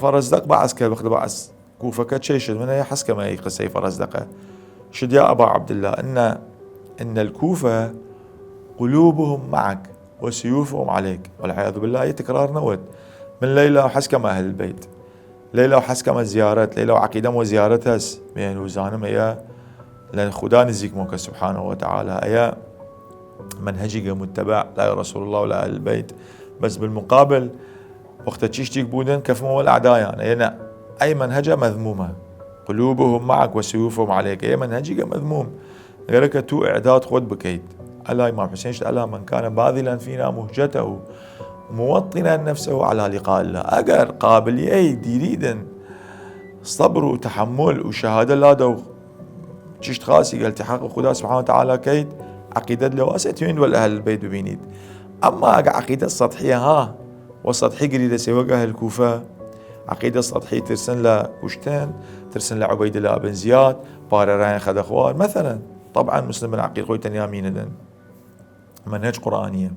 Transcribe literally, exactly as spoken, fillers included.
فەرەزدەق بەعس کە وەخت بەعس کوفەکە چەی شت، من ئەی حەز کەمە ئەی قسەی فەرەزدەقە. شت یا ئەبا عەبداللە، ان، ان الكوفة قلوبهم معك وسيوفهم عليك والعياذ بالله، ئەی تکرار نەوت. من لەیلا حەز کەمە ئەهل بەیت، لەیلا حەز کەمە زیارەت، لەیلا عەقیدەم وە زیارەت هەس، مێن و زانم ئەیە لە خودا نزیکمەوە کە سبحانه وتعالى ئەیە منهجیگە متبع لا رسول الله ولا اهل البيت. بس بالمقابل وەختە چیشتیگ بوودن کەفمەوە لە عدایان، ئەیە نە، ئەی منهجە مذمومە. قلوبهم معك وسيوفهم عليك، ئەیە منهجیگە مذموم. گەرەکە تو اعداد خود بکەیت. ئەلا ئیمام حسین شت ئەلا: من كان باذلا فينا مهجته موطنا نفسه على لقاء الله. ئەگەر قابلیەی دیریدن صبر و تحمل و شهادە لادە و چشت خاصی گە التحاق خودا سبحانه وتعالى کەیت، عقیدەت لەواسێ توێن وەل اهل البيت ببینیت. ئەمما ئەگە عقیدەت سطحیە ها، وە سطحی گریدەسێ وەگە اهل کوفە، عقیدە سطحی ترسن لە کوشتن، ترسن لە عبید الله بن زیاد، پارە رایان خەدە خوار، مثلا. طبعا مسلم بن عقیل خۆی تەنیا مینەدن. منهج قرآنیە.